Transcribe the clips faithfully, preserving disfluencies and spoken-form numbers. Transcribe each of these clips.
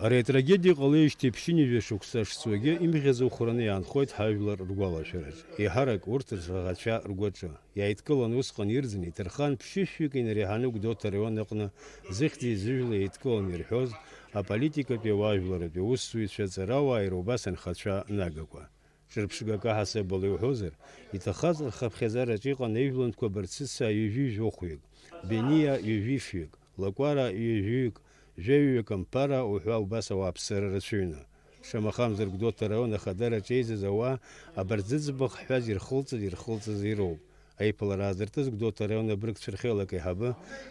Ари атрагедиа ҟалеижьҭеи ԥшьынҩажәа шықәса шцогьы имӷьаӡо хәраны иаанхоит ҳажәлар ргәалашәараҿ. Еиҳарак урҭ рҭаацәа ргәаҿы. Иааидкылан усҟан ирӡын, иҭырхан ԥшьышәҩык инареиҳаны Гәдоуҭа араион аҟны зыхьӡи зыжәлеи еидкыланы ирҳәоз аполитикатәи ауаажәларратәи аусзуҩцәа, аҵарауааи иара убас анхацәа нагақәа. Ҿырԥшга акы ҳасабала иуҳәозар, иҭахаз рхыԥхьаӡараҿ иҟан аижәлантәқәа Барцыцаа ҩажәи жәохәҩык, Бениа ҩажәи фҩык, Лакәара ҩажәаҩык, жәаҩаҩык Амԥара уҳәа убас ауааԥсыра рацәаҩны. Шамахамзар, Гәдоуҭа араион ахадараҿ еизаз ауаа абарҭ зыӡбахә ҳҳәаз ирхылҵыз, ирхылҵыз ироуп. Аиԥылара аазыртыз Гәдоуҭа араион абрыгцәа рхеилак аиҳабы,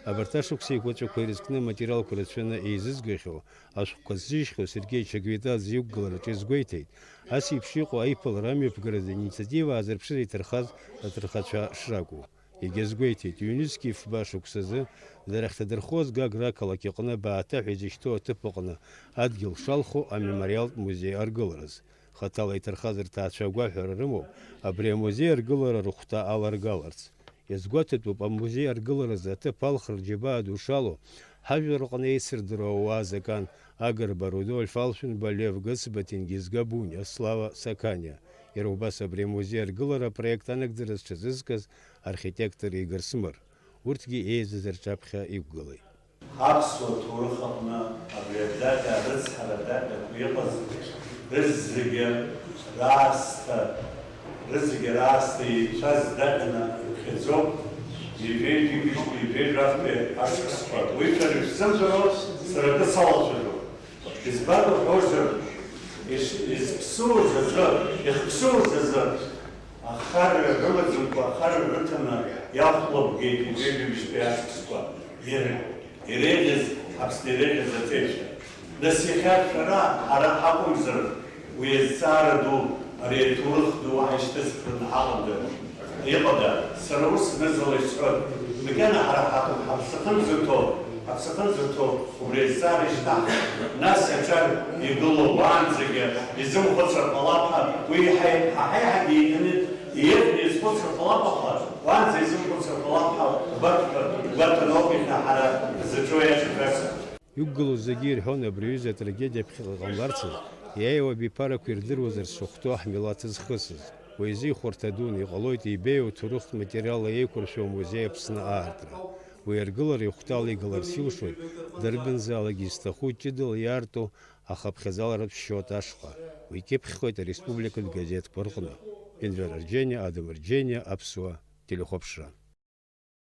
абарҭ ашықәс еиқәаҵәақәа ирызкны аматериалқәа рацәаны еизызгахьоу, ашәҟәқәа ззыжьхьоу Сергеи Чагвитаӡе иқәгылараҿы иазгәеиҭеит, ас еиԥш иҟоу аиԥылара амҩаԥгаразы аинициатива аазырԥшыз иҭырхаз аҭырхацәа шракәу. Егьазгәеиҭеит, ҩнызқьи фба шықәсазы дара ахьҭадырхоз Гагра ақалақь аҟны Бааҭа ҳәа изышьҭоу аҭыԥ аҟны адгьыл шалху амемориалтә музеи аргылараз. Хаҭала иҭырхаз рҭаацәа агәаҳәара рымоуп абри амузеи аргылара рыхәҭа аларгаларц. Иазгәаҭатәуп, амузеи аргыларазы аҭыԥ алхра рџьабаа ду шалоу, ҳажәлар рҟны еицырдыруа ауаа Закан Агрба, Рудольф Алшәынба, Лев Гыцба, Ҭенгиз Габуниа, Слава Сақаниа. Иара убас абри амузеи аргылара апроект анагӡара зҽазызкыз архитектор Игор Смыр. Урҭгьы еизаз рҿаԥхьа иқәгылеит. Аԥсуа ҭоурых аҟны абри адаҟьа, арыцҳара адаҟьақәа иҟаз, рызегьы раасҭа, рызегьы раасҭа еицәаз даҟьаны иԥхьаӡоуп, ҩажәеижәи ҩажәи жәафтәи ашықәсқәа. Уи шәара ишәзымдыруа, сара акы салацәажәоит. Избан уҳәозар, иш-, изԥсуаз азы, ихԥсуаз азы, ахара рымаӡамкәа, ахара рыҭаны иахәлабгеит ҩажәеижәибжьтәи ашықәсқәа. Ир-, иреиӷьыз, Аԥсны иреиӷьыз аҵеицәа. Нас иахьа шәара ҳара ҳакәымзар, уи азҵаара ду, ари аҭоурых ду ҳаишьҭызхраны ҳаҟада? Иҟада? Сара ус зны-зынла исҳәоит, макьана ҳара ҳа-, ҳаԥсахынӡаҭоу, ҳаԥсахынӡаҭоу убри азҵаара ишьҭаҳхып. Нас аҿар игылоу уаанӡагьы изымхәыцыр ҟалап ҳәа, уи ҳа-, ҳа-, ҳаиҳагьы ииҭаны иеиӷьны изхәыцыр ҟалап, аха уаанӡа изымхәыцыр ҟалап ҳәа гәаҭ-, гәаҭаноуп иахьа ҳара ҳзаҿу аиаша шәасҳәап. Иқәгылоу зегьы ирҳәон абри аҩыза атрагедиа ԥхьаҟа иҟамларцаз, иааиуа абиԥарақәа ирдыруазар зыхәҭоу ҳмилаҭ зхысыз. Уи азы ихәарҭа дуны иҟалоит ибеиоу ҭоурыхтә материалла еиқәыршәоу амузеи Аԥсны аартра. Уи аргылара ихәҭала игаларц илшоит, дарбанзаалак изҭаху ҷыдала иаарту ахыԥхьаӡаларатә счиот ашҟа. Уи кьыԥхьхоит ареспубликатә газеҭқәа рҟны. Енвер Арџьениа, Адам Арџьениа, Аԥсуа телехәаԥшра.